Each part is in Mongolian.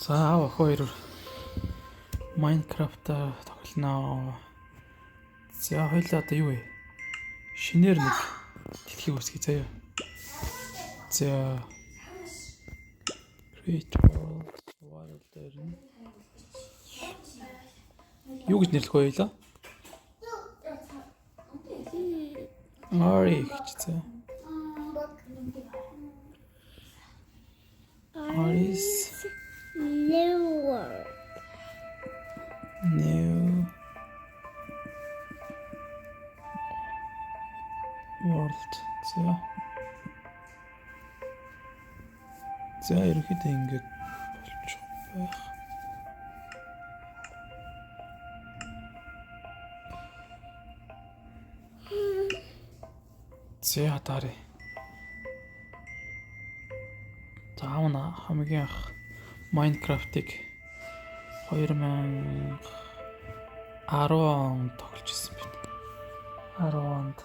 За аав охин хоёр Minecraft тоглоно. За хоёлаа одоо юу вэ? Шинээр нэг дэлхий үүсгэе заяа. За Create world world дээр нь юу гэж нэрлэх вэ хоёлаа? Ari гэж заа. Aris New world. New World. За. За ерөнхийдөө ингэж болчих байх. За дарыг. За аав нь хамгийн анх Minecraft-ыг 2010 онд тоглож ирсэн байна. 10 онд.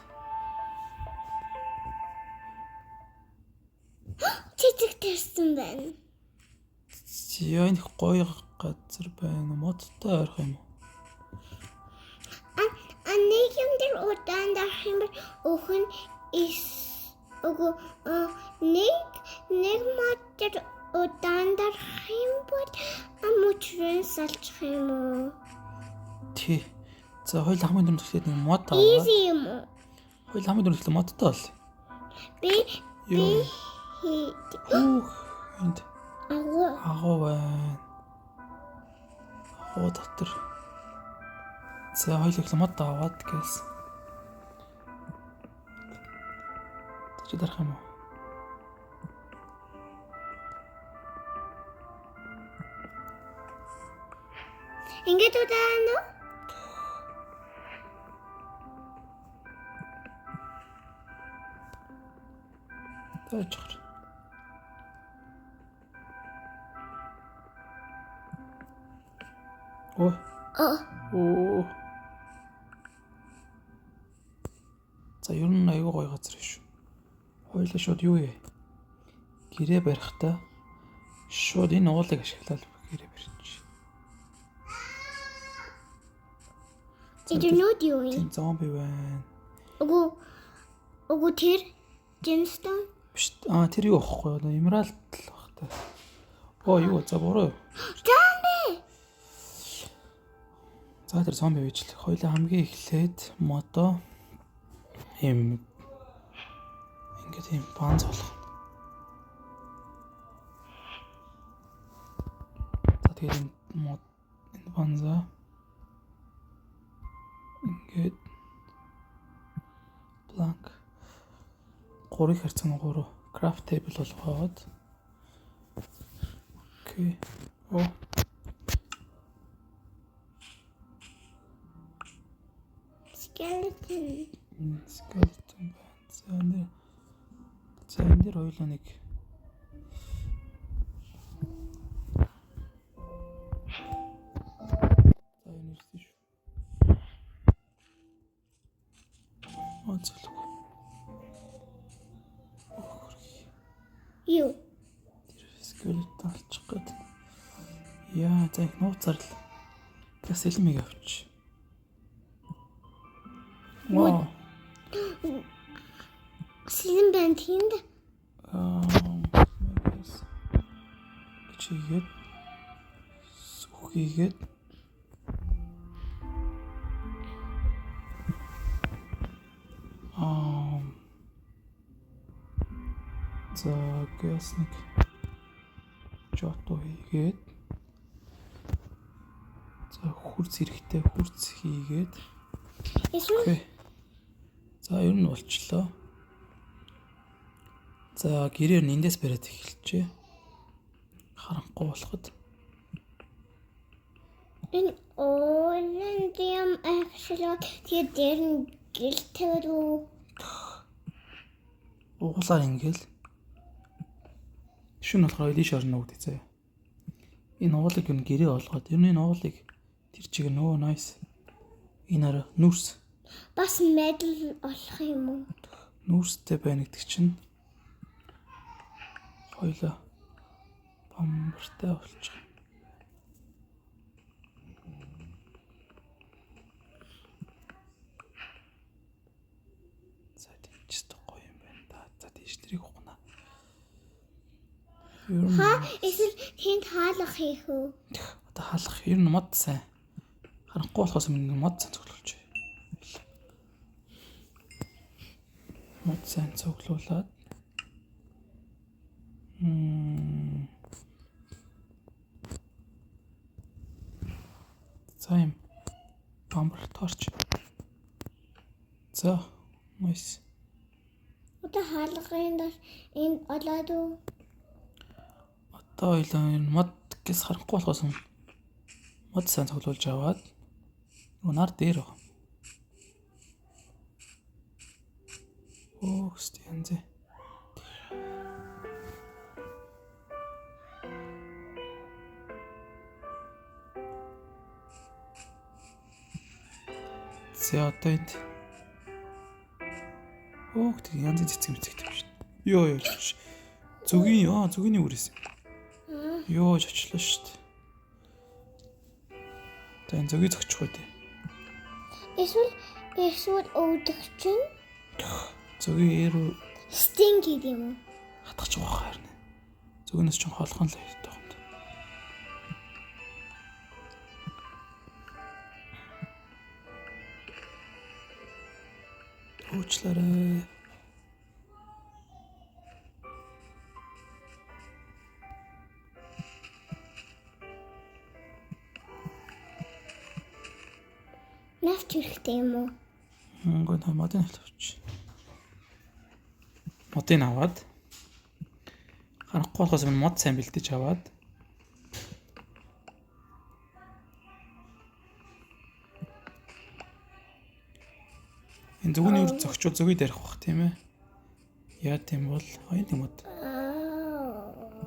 Цэцэг төрсэн байна. За энэ их гоё газар байна. Модтой ойрхон юм уу? А нэг юм дээр удаан дарах юм бол өөх нь ис үгүй нэг мод дээр удаан дарах юм бол мөчрөн салчих юм уу? Тий. За хоёул хамгийн түрүүнд эхлээд нэг мод аваад. Easy юм уу? Хоёул хамгийн түрүүнд эхлээд модтой бол. Би Юу? хий Хүүх энд агуу агуу байна. Агуу дотор. За хоёул эхлээд мод аваад гэлсэн. Чи дарах юм уу? Ингээд удаан уу? Тааж гар. Оо. Оо. Оо. За ер нь аюу гоё газар шүү. Хоёулаа шууд юу вэ? Гэрээ барихтаа шууд энэ уулыг ашиглаад гэрээ барьчих. Тэр нүд юу юм? Тийм зомби байна. Үгүй тэр gemstone Биш аа тэр юу аахгүй юу? Emerald л бах та. Оо юу за буруу. зомби. За тэр зомби байж л. Хоёулаа хамгийн эхлээд модо ийм ингээд ийм банз болгоно. За тэгээд энэ мод энэ банза ингээд plank 3-ыг харьцан 3 craft table болгоод окей. Оо Skeleton. Skeleton байна. За энэ дээр за энэ дээр хоёулаа нэг за энэ ирсэн шүү. Оо зөвлөг. Юу? Тэр skeleton алчих гээд. Яа, за их нууцаар л бас элмиг авч. Вау. Сэлэн байна тэнд. Аа, гэж хийгээд сүх хийгээд аа за гэс нэг жото хийгээд за хурц хэрэгтэй хурц хийгээд Эсвэл окей. За ер нь болчлоо. За гэрээр нь эндээс бариад эхэлжээ. Харанхуй болоход. энэ уулын юм ашиглаад тэгээд дээр нь гэл тавиад уу? Уулаар ингээл шүн болохоор ийш орно гэдэг заяа. Энэ уулыг юу гэрээ олгоод ер нь энэ уулыг тэр чигээр нөө nice. Энэ арай нүрс Бас metal олох юм уу? нүүрстэй байна гэдэг чинь хоёлаа бамбартай болчих. Ер нь Ха эсвэл тэнд хаалга хийх үү? одоо хаалгах ер нь мод сайн. Харанхуй болохоос өмнө мод сайн цуглуулж. Мод сайн цуглуулад За юм. Бамбар торч. За, nice. Одоо хаалгын дор энд олоод уу? Одоо хоёлаа энэ мод гэс харанхуй болохоос өмнө мод сайн цуглуулж аваад нөгөө нар дээр байгаа. Өөх янз. За одоо энд өөх тэг янзын цэцэг мэцэгтэй юм шүү дээ. Йоо ёо. Зүгийн ёо зүгийн үрээс. Йоо очлоо шүү дээ. За энэ зүгийг зогчих үү дээ. Эсвэл өвдөх чинь Зүгийн ээр үү стинг гэдэг юм уу? хатгах байгаа харин. Зүгнээс чинь холхон л хэрэгтэй юм. Уучлаарай. Навч хэрэгтэй юм уу? Мөнгө нь модын авч. Модын аваад харахгүй болохоос өмнө мод сайн бэлдэж аваад энэ зүгний үр зөгчүүл зүгийг дээрх бах тийм ээ. Яа тийм бол энэ нэг мод.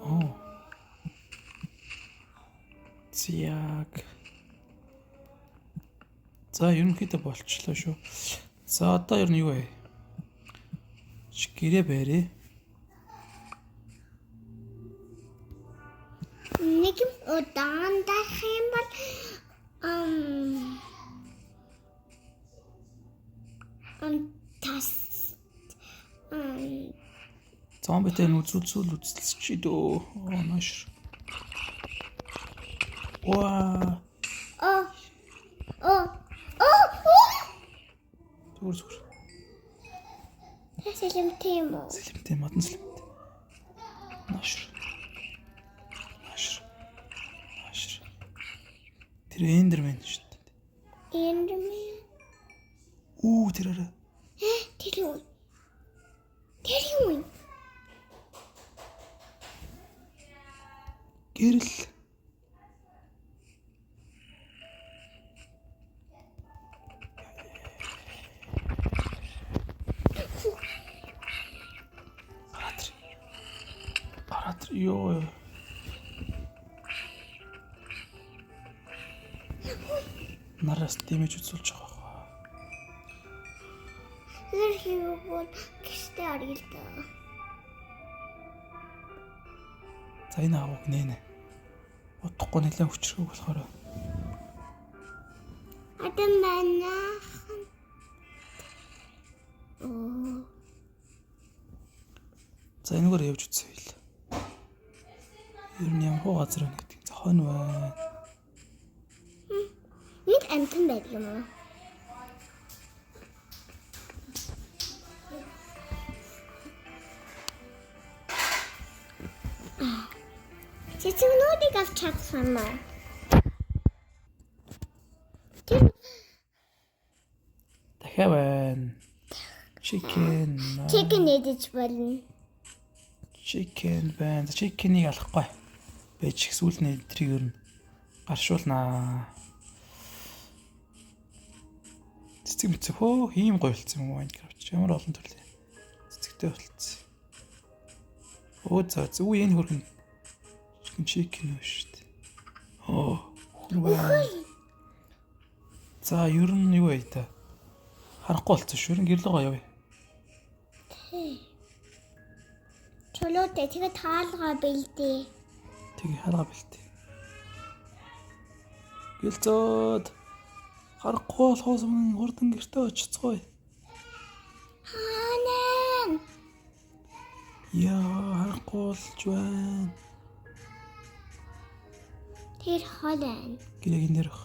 Оо. Зяг. За ерөнхийдөө болчлоо шүү. За одоо ер нь юу вэ? Гэрээ барья. Нэг юм удаан дарах юм бол тас Зомбитэй нүзүүл үзэлсчий дөө. Оо нааш. Ваа. Оо. Оо. Оо. Оо. Зүгээр зүгээр. Сэлэмтэй юм уу? Сэлэмтэй модон сэлэмтэй. Нааш. Нааш. Нааш. Тэр эндермен шүү дээ. Эндермен. Үү тэр арай. Тэр юм. Тэр юм. Гэрэл. Гараад ир. Гараад ир. Йоо. Нараас дэмэж үзүүлж байгаа хаа. Тэр хийв бол гэртээ орё л доо. За энэ агууг нэнэ. Удахгүй нэлээд хүчрхэг болохоор Одоо манайхан. Оо. За энэгээр явж үзье хэл. Ер нь ямар хуу газар байна гэдэг. За хойно байна. Энд амтан байдаг юм уу? Цэцэгнүүдийг авч чадсан юм уу? Тэр Дахиад байна. Chicken. chicken идэж болно. Chicken байна. Chicken-ийг алахгүй. Бэж их сүүл нь эдрийг ер нь гаршуулнаа. Цэцэг мэцэг хөө ийм гоё болсон юм уу Minecraft. Ямар олон төрлийн цэцэгтэй болцсон. Өө за зүг энэ хөргөн chicken chicken үү шүү дээ. Оо хөр байна. За ер нь юу вэ та? Харахгүй болцсон шүү. Ер нь гэрлэгоо явъя. Чулуутай тэгээд таалгаа бэлдээ. Тэгээ хаалга бэлтээ. Гэлцөөд харахгүй болохоос өмнө хурдан гэртээ очицгооё. Хаана? Яа, харахгүй болж байна. Тэр хол байна. Гэрэг энэ дээр баг.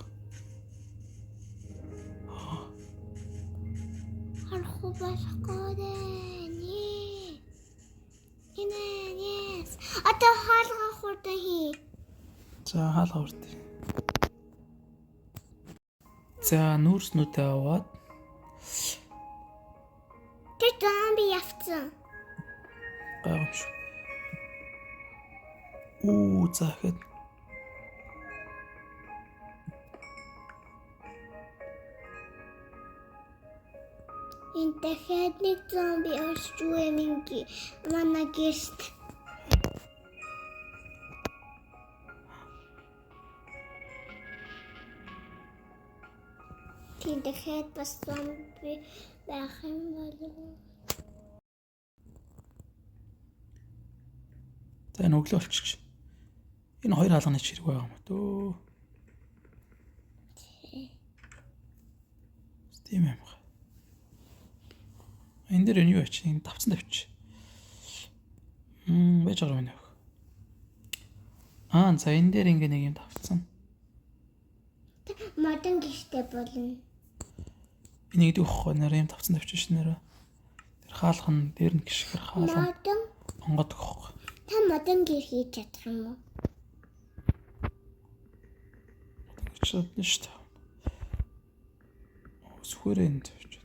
Харахгүй болохгүй дээ. Энэ yes. Одоо хаалга хурдан хий. За, хаалга хурдан. За, нүүрснүүдээ аваад Тэр зомби явцсан. Гайхамшиг. Үү, за ихэд Энэ дахиад нэг зомби орж үе минь манай гэрт. Тийм дахиад бас зомби байх юм болов уу? За, энэ өглөө болчих. Энэ хоёр хаалганы ч хэрэг байгаа юм дөө. Тийм юм байна. Энэ дээр энэ юу ачи? Энэ давцсан тавьчих. Байж байгаа юм байна. Аа, за энэ дээр ингээ нэг юм давцсан. Модон гэртэй болно. Энэ гэдэг өгөхгүй нэр юм давцсан тавьчих ш нэрэ. Тэр хаалга нь дээр нь гიშгэр хаалга. Модон онгод өгөхгүй. Та модон гэр хийж чадах юм уу? Модон гэж чадна шүү дээ. Сүхээрээ энэ тавьчих.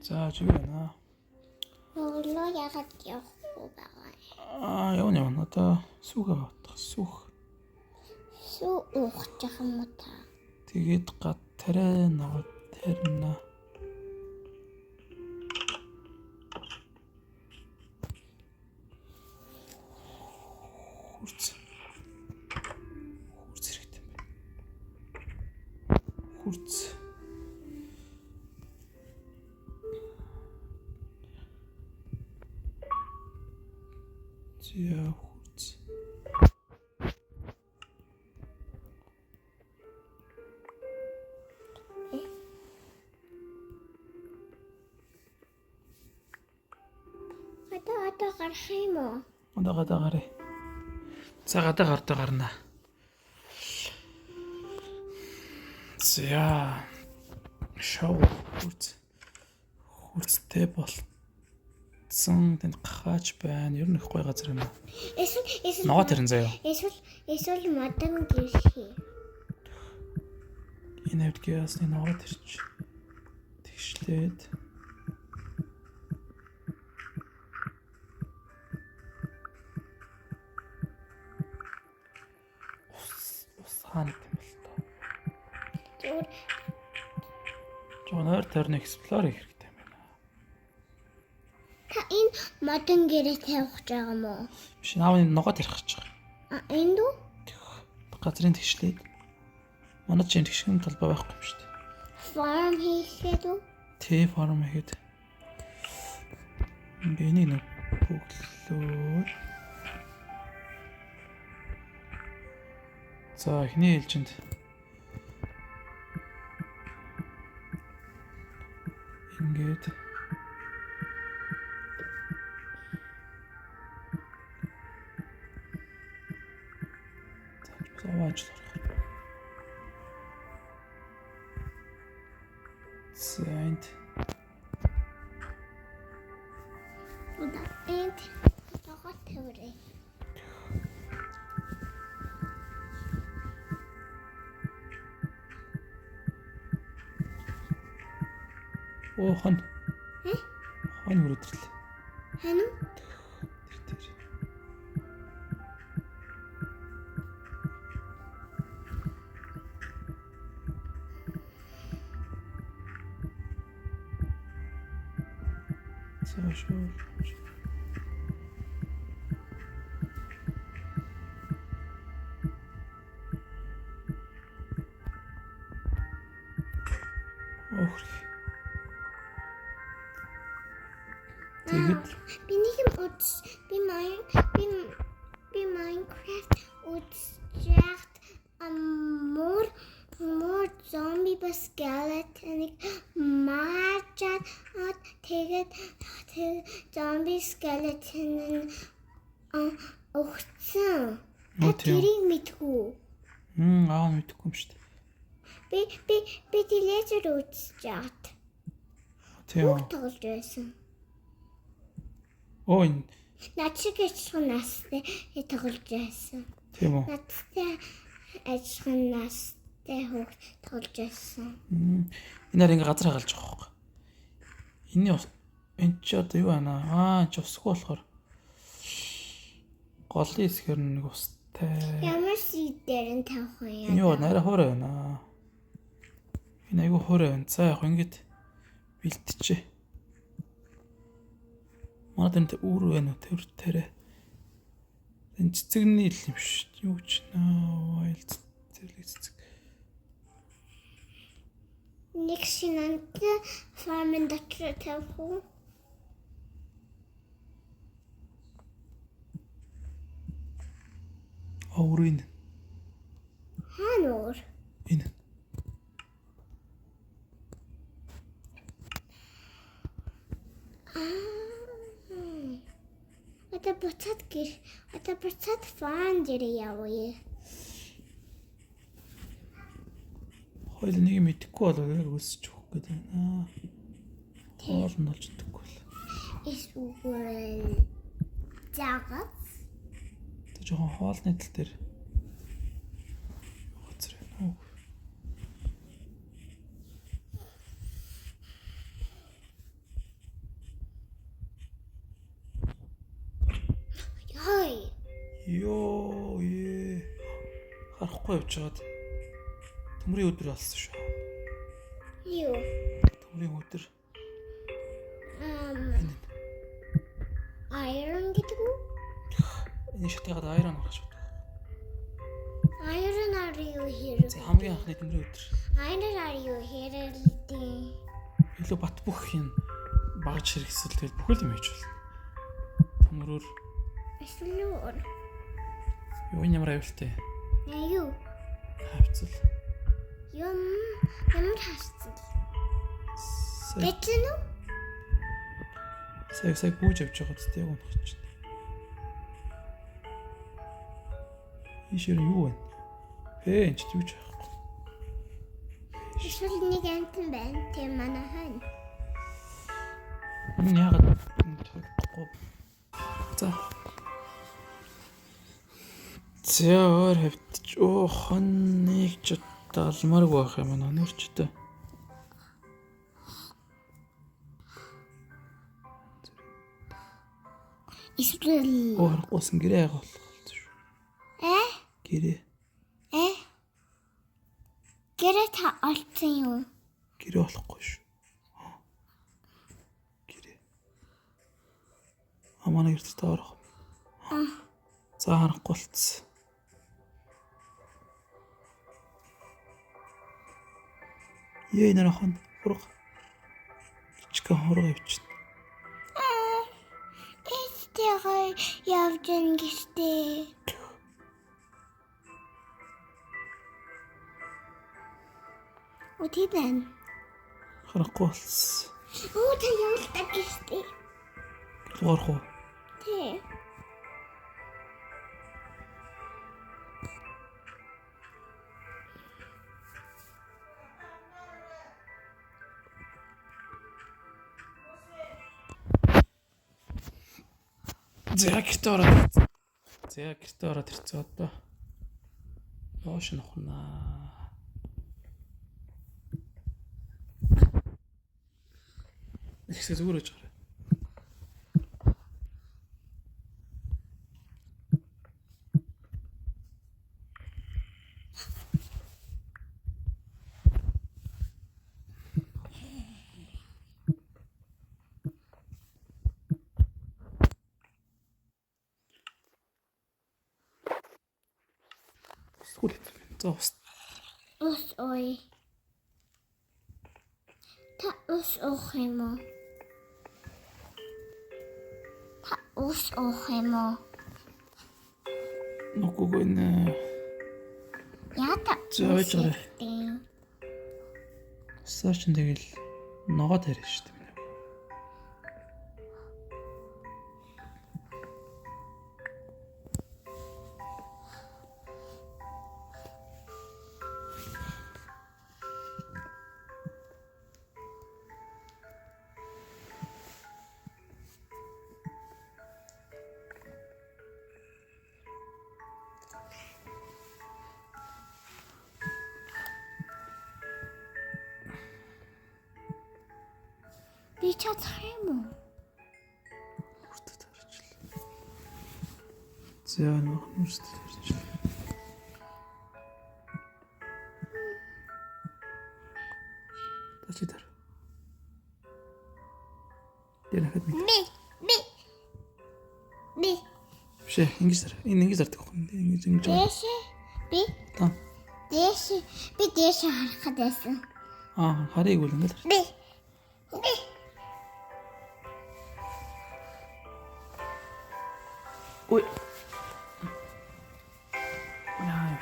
За, чи юу байна? Өглөө яагаад явахгүй байгаа юм? Аа, явна явна. Одоо сүх авах. Сүх. Сүү уух юм уу та? Тэгээд гад тариа ногоо тарина. Хурц. Хурц хэрэгтэй юм байна. Хурц. За, хурц. Одоо гарах юм уу? Одоо гадаа гаръя. За, гадаа гардаа гарна. За. Шоу хурц. Хурцтэй болцсон. Тэнд гахаач байна. Ер нь их гоё газар юм аа. Эсвэл Ногоо тэрэн заяа. Эсвэл модон гэр хий. Энэ хавьд гясны ногоо тэрч. Тэгшлээд ус хаана юм бол тоо. Зүгээр Жон ойр тойрны explore хийх хэрэгтэй юм байна. та энэ модон гэрээ тавих гэж байгаа юм уу? Биш, наав энэ ногоо тарих гэж байгаа. А энд үү? Газрын тэгшлээд манай чинь тэгшгэн талбай байхгүй юм шүү дээ. Farm хийхэд үү? Тэ farm хийхэд ингээ энийг нэг бөглөө. За, эхний ээлжинд ингээд за аваач орох. За, энд Одоо энд ногоо тавиарай. Оо, хон. Хон өрөөд ирлээ. Хань уу? Тэр тэр. За, шоу. Ох. Тэгээд Би нэг юм үз би майн би би Minecraft үзэж мөр мөр бас skeleton-ыг маажаад тэгээд тэр зомби skeleton нь өгсөн. Та тэрийг мэдхүү. Аа мэдэхгүй юм шүү дээ. Би телевизээр үзэж чад. Тийм үү. Тоглож байсан. Оо энэ над шиг ажиллах настай тоглож байсан. Тийм үү. Надтай ажиллах настай хүүхд тоглож байсан. Энэ харин ингээ газар хагалж байгаа байхгүй. Энэний энэ чи одоо юу байна? Аа чи усгүй болохоор голын хэсгээр нэг устай. Ямар сид дээр нь тавих юм Энэ юу нарай хуурай байна. Энэ айгүй хуурай байна. За яг ингэж бэлтжээ. Манай энэ үүр байна уу? Тэр тэрэ. Энэ цэцэгний ил юм шүү. Юу ч наа wild зэрлэг цэцэг. Нэг шинант фармын дотор тавих уу? А өөр энэ. Хаана өөр? Энэ. Одоо буцаад гэр. Одоо буцаад фарм дээр явъя. Хоёул нэг мэдэхгүй бол яг өсөж өгөх гэдэг байна. Хоол нь олж идэхгүй л. Эсвэл загас. Тэг жоохон хоолны тал дээр юу газар байна уу? Йой. Йоо ээ. Харахгүй явж байгаад төмрийн өдөр болсон шүү. Юу? Төмрийн өдөр. Iron гэдэг үү? Энэ шатаагаад iron гаргаж бодох. Iron are you here? За хамгийн анхны төмрийн өдөр. Iron are you here гэдэг. Илүү бат бөх юм багж хэрэгсэл тэгэл бүхэл юм хийж болно. Төмрөөр. Эсвэл юу? Юу энэ ямар аюултай? Юу? Хавцал. Юм ямар хавцал? Гэтэл үү? Сая сая гүйж явж байгаа зү яг унах чинь. Ийшэр юу вэ? Ээ энэ ч юу ч байхгүй. Эсвэл нэг амтан байна. Тэр манай хань. Энэ яагаад тогтохгүй? За. За өөр хавтч оо хоныг ч алмааргүй байх юм аа нөрчтэй. Эсвэл оо харахгүйсэн гэрээ яага болох болсон шүү. Э? Гэрээ. Э? Гэрээ та олцсон юу? Гэрээ болохгүй шүү. Гэрээ. А манай гэрт та орох. За харахгүй болцсон. Ее энэ хон хург. Жижигхэн хург явчихна. Эцтэйгээ явж ин гэртээ. Үгүй байна. Харахгүй болсон. Оо та явуулдаг гэртээ. Дугаарх уу? Тий. За гэртээ ороод. За гэртээ ороод ирсэн одоо. Доош нухнаа. Ихсээ зүгээр байж байгаа. Усгүй л хэцүү байна. За ус. Ус ой. Та ус уух юм уу? Та ус уух юм уу? Нүггүй нэ. Яа та За байж байгаа. Усаар чинь тэгэл ногоо тарина шүү дээ. Би чадах юм уу? Хүртэл тарчлаа. За нөх нүртэл тарчлаа. Тачи тар. Тэр хад ми. Би би би Биш ээ, ингэж тар. Энэ ингэж тардаг байхгүй. Ингэж ингэж. дээш би Та. дээш би дээш харах гэдээсэн. Аа, харыг үл ингэж тар. Би би Ой. Яа.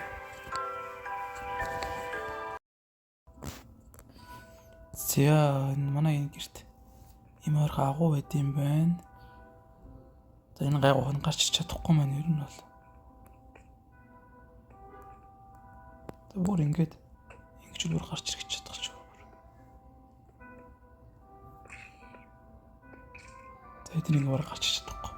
За, энэ манай энэ гэрт ийм ойрхон агуу байд юм байна. За энэ гайгүй хон гарч ирч чадахгүй маань ер нь бол. За бүр ингээд ингэж бүр гарч ирэх чадах ч бүр. За эдгээр ингэ бараг гарч ирч чадахгүй.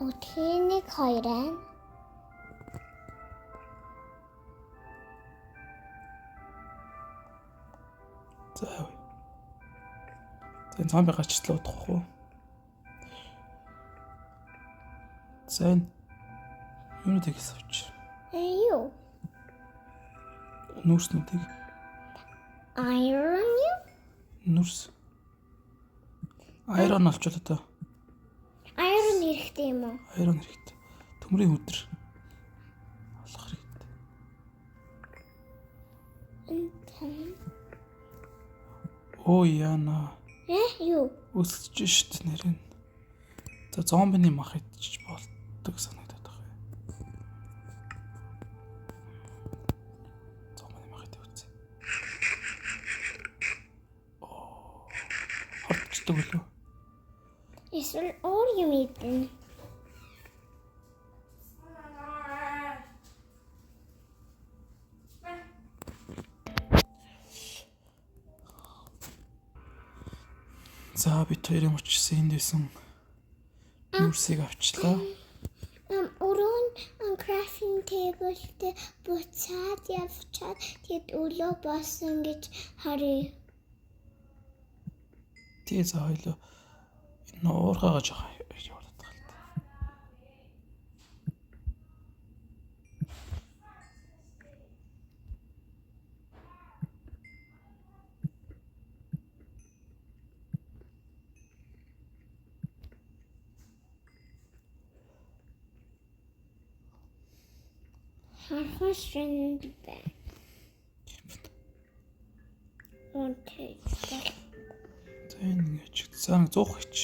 Өтгөнийг хоёр аа. За яа. За энэ зомби гарч ирлээ удахгүй уу? За энэ юунуудыг авч. Юу? Нүрснүүдийг Iron юу? нүрс. Iron олчвол одоо Iron хэрэгтэй юм уу? iron хэрэгтэй. Төмрийн өдр олох хэрэгтэй. Энэ Оо яана. Э юу? Өсөж шít нэрэн. За зомбины мах идчих болдог санагдаад байгаа юм. Зомбины мах идэх үгүй. Оо. Хордчихдаг үлээ. Эсвэл өөр юм идэн. За бид хоёрын учирсан энд байсан нүрсийг авчлаа. Өрөө нь crafting table-тэй буцаад явчаад тэгэд өлөө болсон гэж харъя. Тэгээ за хоёлоо энэ уурхайгаа жоохон явуулаад байгаа л та. Хархан шүнд байна. Үнтэй. За энэ ингэж за нэг 100 хич.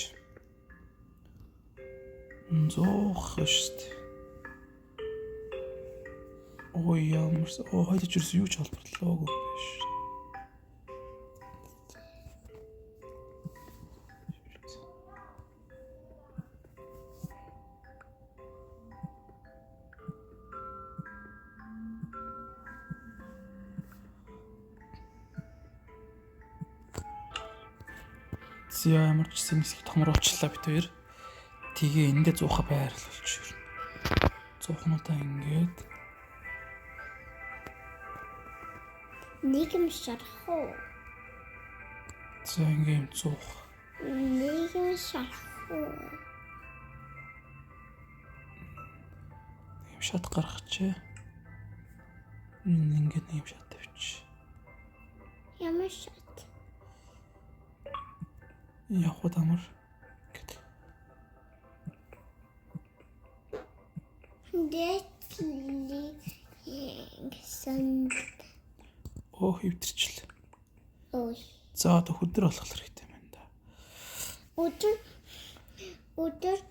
100 шүү дээ. Ой ямар оо хоёул ч юу ч холбогдлоогүй юм биш. За ямар ч гэсэн хэсэг томор уучлаа бид хоёр. Тэгээ эндээ зуухаа байрлуулж ирнэ. Зуухнуудаа ингээд Нийгэм шарах уу? за ингээ юм зуух. Нийгэм шарах уу? Юм шат гаргачээ. Энэ ингээд нэг юм шат тавьчих. Ямар шат? Явах амар. Ингээд Дэтлиг гэсэн өө хөвдөрчлээ. ой. За, одоо өдөр болох хэрэгтэй байна да. Өдөр өдөр.